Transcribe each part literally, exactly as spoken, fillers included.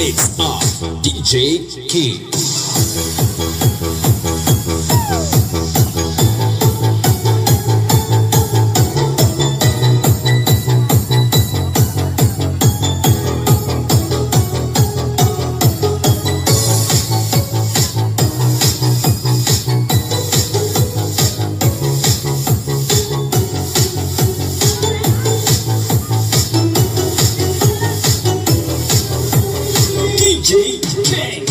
It's up, D J King. D J King.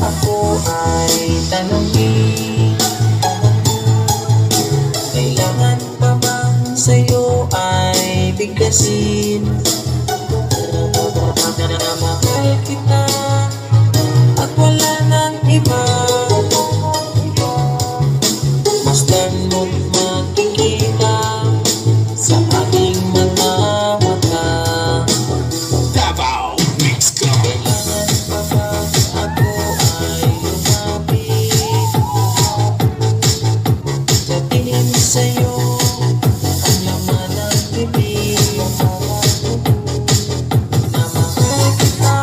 Ako ay tanongin, kailangan pa bang sa'yo ay bigkasin? Mahal kita at wala nang iba. Masdan mo't makikita sa aking mga mata. Davao Mix Club. Kailangan pa ba ako ay lumapit? Sabihin sa'yo ang laman ng bibig. Na mahal kita,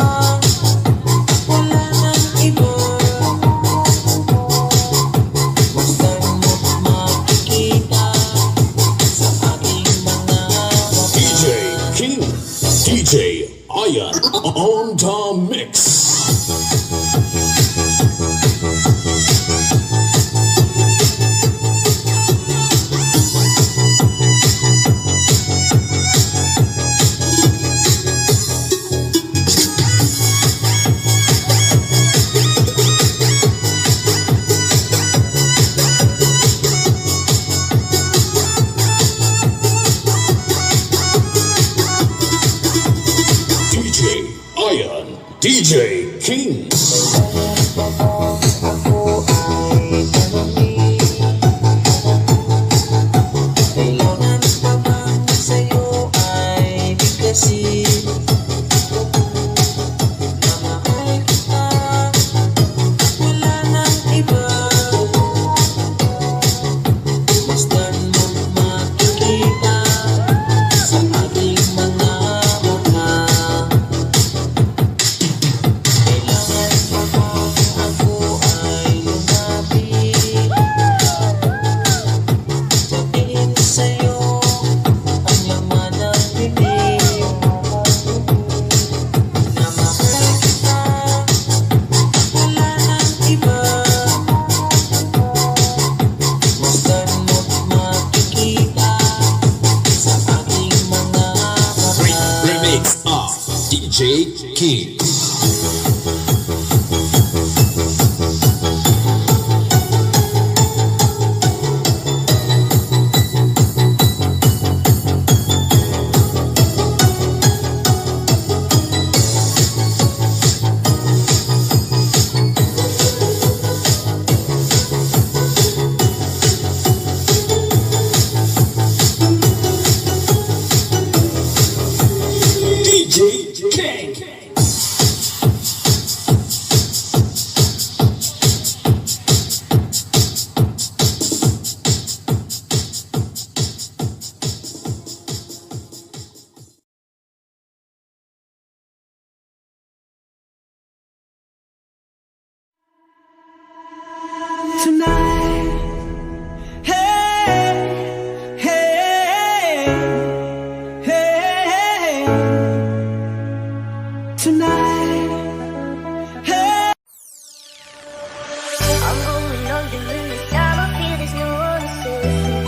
wala nang iba. Masdan mo't makikita sa aking mga mata. D J King, D J Ian on the mix. D J Ian, D J King. Kailangan pa ba sa'yo ay bigkasin? Na mahal kita, wala nang iba. Masdan mo't makikita sa aking mga mata. Kailangan pa ba ako ay lumapit? Sabihin sa'yo ang laman ng bibig. Na mahal kita, wala nang iba. Masdan mo't makikita sa aking mga mata. Re-, remix of D J King. D J King. Tonight, hey, hey, hey, hey. Tonight, hey. I'm going on the moon, I don't feel there's no one to save.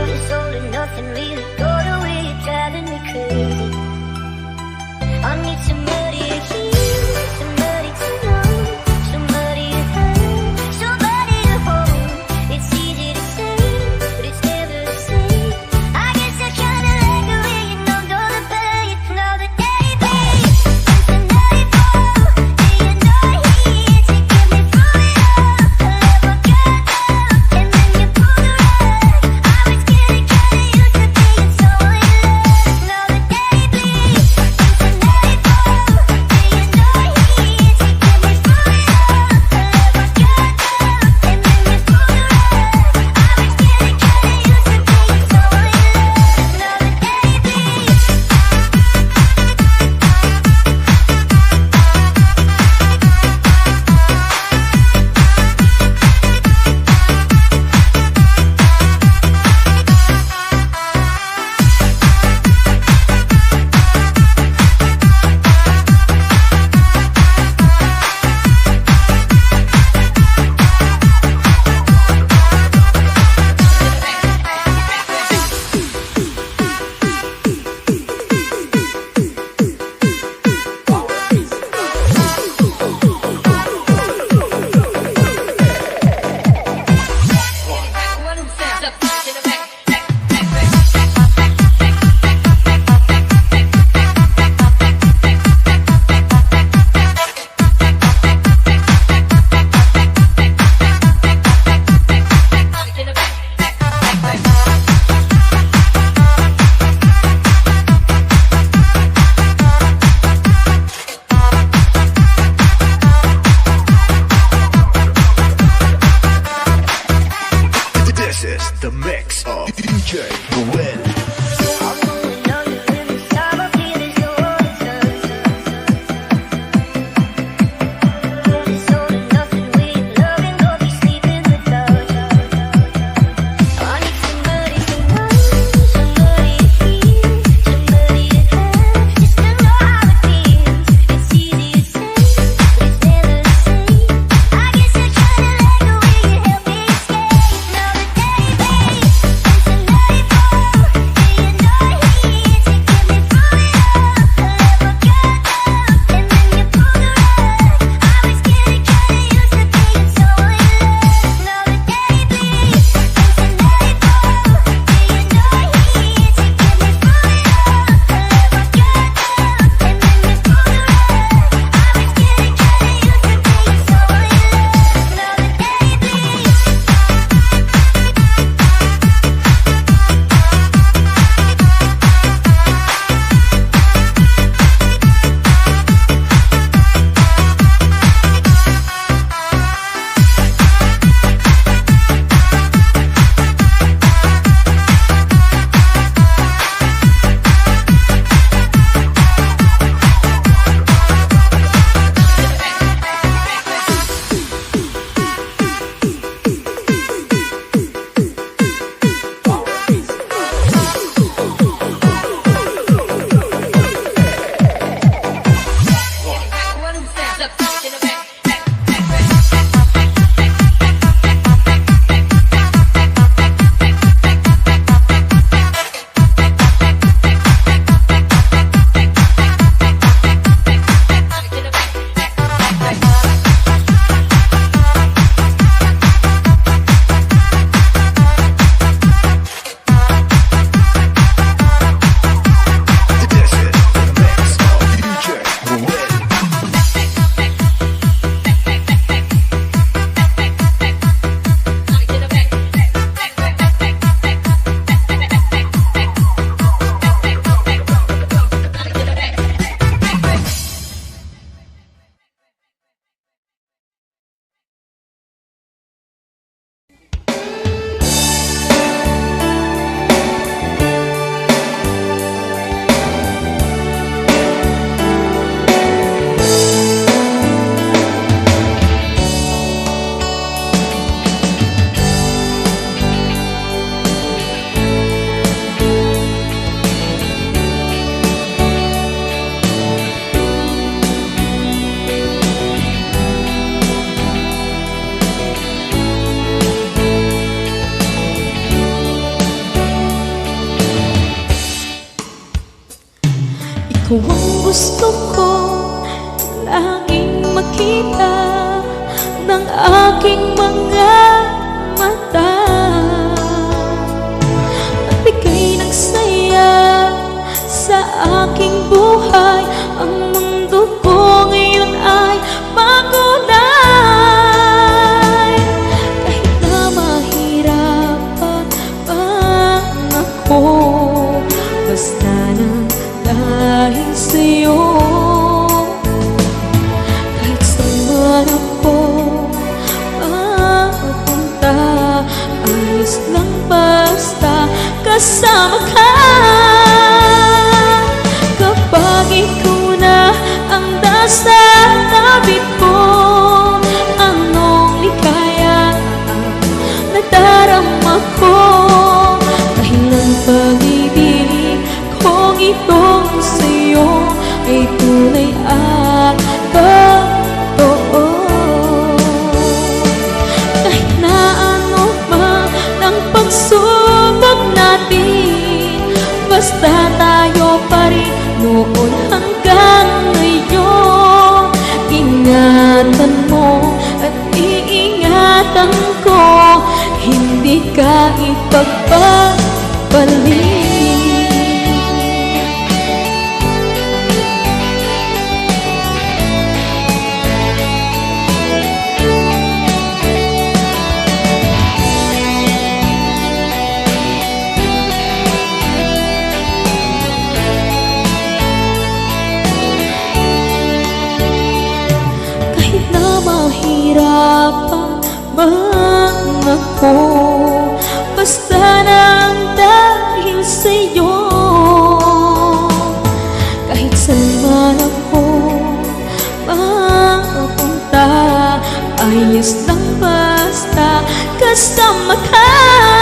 This all or nothing really got away, you're driving me crazy. I need somebody to hear, somebody to know, somebody to hurt, somebody to hold. It's easy to say, but it's never the same. I guess I kinda like the way you numbed all the pain, all the day, babe. Since the night before, and you're not here to get me through it all. I let my guard down, and then you pulled the rug. I was getting kinda used to being so in love, and all the day Huwag gusto ko laging makita ng aking mga mata. At ika'y nagsaya sa aking buhay. Ang mundo ko ngayon ay makulay. Kahit na mahirapan man ako, basta nang dahil sa'yo. Kahit saan man ako mapunta, ayos lang basta kasama ka. Kapag ikaw na ang nasa tabi ko, anong ligaya ang nadarama ko? Dahil ang pag-ibig kong itong sa'yo ay tunay at totoo. Kahit na ano man ang pagsubok natin, basta tayo pa rin noon hanggang ngayon. Ingatan mo at iingatan ko, hindi ka ipagpapali. Kahit na mahirapan man ako, basta nang dahil sa'yo. Kahit saan man ako mapunta, ayos lang basta kasama ka.